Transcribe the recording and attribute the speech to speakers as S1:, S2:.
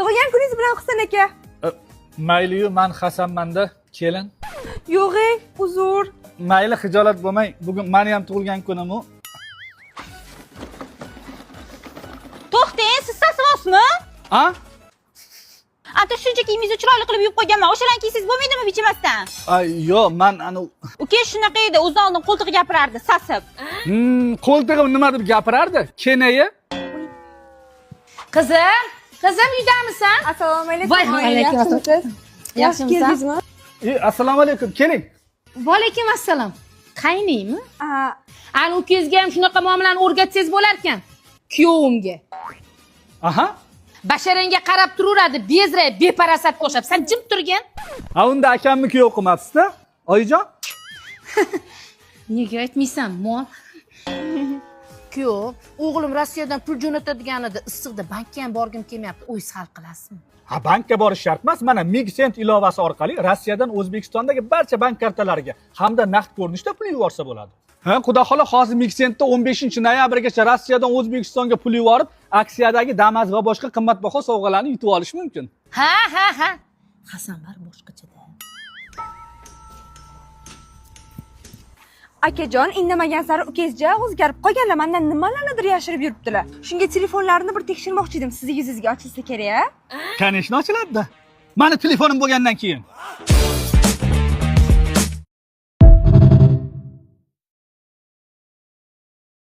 S1: Tug'ilgan kuningiz bilan, Husan aka.
S2: Mayliyu, man Hasanmanda, kelin.
S1: Yo'q, ey, uzr.
S2: Mayli, xijolat bo'lmang. Bugun mani ham tug'ilgan kunim u.
S3: To'xtang, siz sasivosmi?
S2: A?
S3: Anta shuncha kiyimingizni chiroyli qilib yuvib qo'yganman. O'shalarni kiysangiz bo'lmaydimi bichmasdan?
S2: Ay, yo'q, man anu
S3: Uka shunaqa edi, o'zidan oldin qo'ltig'i gapirardi, sasib.
S2: Qo'ltig'im nima deb gapirardi? Kenayi?
S4: Qizim, qizim, uydamisan?
S1: Assalomu alaykum.
S4: Voy, alaykum assalom.
S1: Yaxshimisiz? Yaxshi
S4: Yaxshimisan?
S1: keldingizmi?
S2: E, assalomu alaykum, keling.
S4: Va alaykum assalom. Qayniymi?
S1: A,
S4: Ani ukangizga ham shunaqa muomalani o'rgatsangiz bo'larkan. Kuyovimga.
S2: Aha.
S4: Basharangga qarab turaveradi, bezrayib, beparasatga o'xshab. Sen jim turgin.
S2: Ha, unda akamni kuyov qilmabsiz-da? Oyijon?
S4: Nega aytmaysan, mol? Kuyov, o'g'lim Rossiyadan pul jo'natadigan edi. Issiqda bankka ham borgim kelmayapti. O'zingiz hal qilasizmi?
S2: Ha, bankka borish shart emas. Mana Mixent ilovasi orqali Rossiyadan O'zbekistondagi barcha bank kartalariga hamda naqd ko'rinishda pul yuborsa bo'ladi. Ha, xudo xola hozir Mixentda 15-noyabrgacha Rossiyadan O'zbekistonga pul yuborib, aksiyadagi Damas va boshqa qimmatbaho sovg'alarni yutib olish mumkin.
S4: Ha, ha, ha. Hasanlar boshqachada.
S1: Akajon, indamagan sari ukangiz ja o'zgarib qolganlar. Mendan nimalarnidir yashirib yuribdilar. Shunga telefonlarini bir tekshirmoqchi edim. Sizni yuzingizga ochilsa kerak, a?
S2: Конечно, ochiladi. Mani telefonim bo'lgandan keyin.